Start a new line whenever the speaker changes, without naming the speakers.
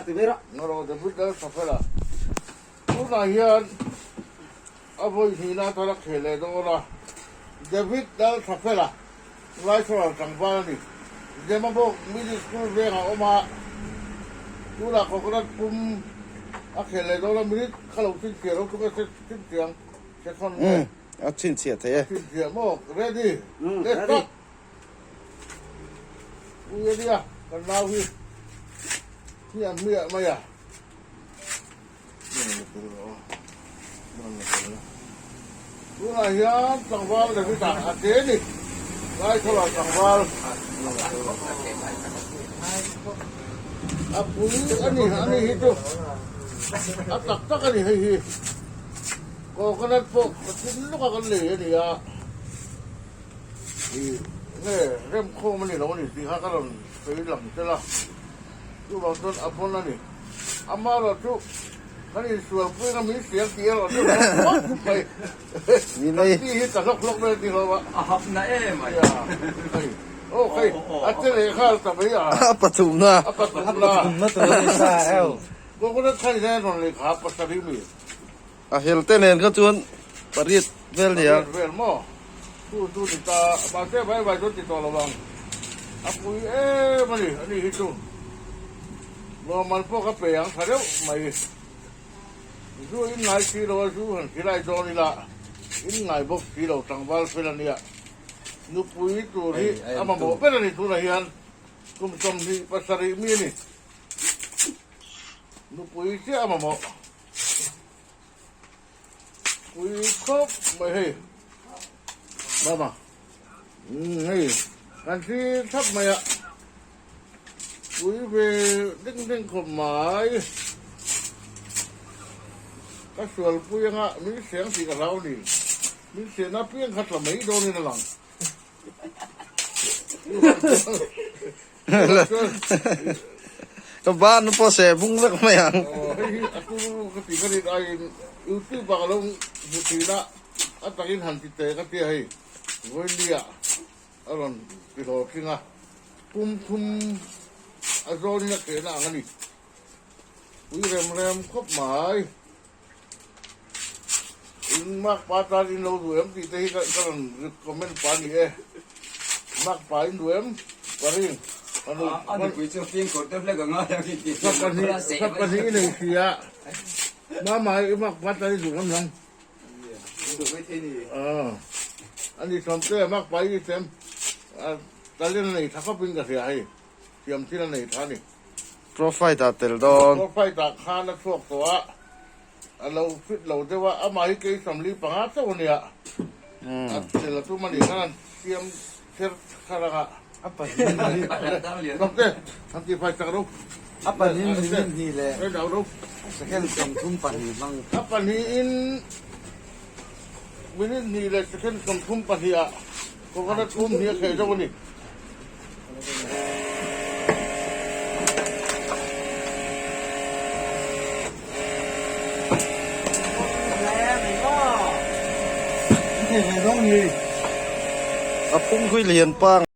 ti mai rawh.
Ngarawh David Lalthafela tunah hian a vawi hnihna atan a khel leh dawn a, David Lalthafela Laichhuar tlangval a ni. Zemabawk Middle School vengah a awm a, tunah coconut pum a khel leh dawn a, minute kha lo chhinchhiah lo chu ka chhinchhiah ang second nge.
A chhinchhiah thei e.
Chhinchhiah maw? Ready? Let's start! Ui a nia, kan nau hi hmiah hmiah mai a. Tunah hian tlangval David ah a che ni. Laikhawla tlangval a pui a ni, a ni hi chu a tak tak a ni hei hi. Coconut pawh ka thim lawk a kan lei a ni a. Ih nge remkhawm a ni lo a ni tih kha ka rawn sawi lang tel a, chuvang chuan a pawn a ni. Amaherawh chu kan insualpui anga min siam tih erawh chu hlawk khawp mai. Kan ti hi ka hlawk hlawk mai a ti hlawm a.
A hap na em ai.
Hei aw hei a che leh nghal ta mai a.
A pathumna.
A pathumna.
A pathumna tur a ni sa eu.
Coconut kha ni hian rawn lei kha pasarih mi.
A hel te nen kha chuan pariat vel nia.
Pariat vel maw? Chu chu ni ta, mahse vai vai chuan ti tawh lo ang. A pui em a ni, a ni hi chu. Lawmman pawh ka pe ang tha deuh mai. Zu in ngai si lo a, zu han khilai dawn ila in ngai bawk si lo tlangval fel a nia. Nupui tur hi a mamawh ber a ni tunah hian kum 27 mi a ni. Nupui chiah a mamawh. Pui khawp mai hei. Mama. Umm hei kan thlir thap mai a. Pui ve ding ding khawp mai. Ka sual pui anga min seng tih ka hlau ni. Min sehna piang kha tla mai dawnin a lang.
Ka ban pawh seh bung vek mai ang.
Aw hei hi a tu ka ti ka rin aiin youtube ah ka lo hmu thin a, a takin han ti teh ka tia hei vawinia a rawn ti hlawh tling a, pum thum a zawnin a kehna ang a ni. Pui rem rem khawp mai. In makpa tan in lo duh em tih te hi ka rawn comment pa ni e. Makpa in duh em? Ka ring.
A nupui chu fimkhur deuh hlek ang a
Sap pahnih i nei si a. Mama hi i makpa tan i duh ngam nang.
Duh mai thei ni.
A ni sawmte makpa i ni chem. Talent a nei tha khawpin ka hria hei. Thiam thil a nei tha a ni.
Profile ah tel dawn.
Profile ah khan a chhuak tawh a, a lo fit lo deuh a, amah hi kei 45 chauh a nia, a tel a tum a nih khan an siam kher kher ang a.
A pahnih
Docte, han ti fai chak ro.
A pahnih minute hnih leh second 32 hmang.
A pahnihin minute hnih leh second 32 ah coconut pum hi a kheh deuh a ni.
A pum khui lian pang.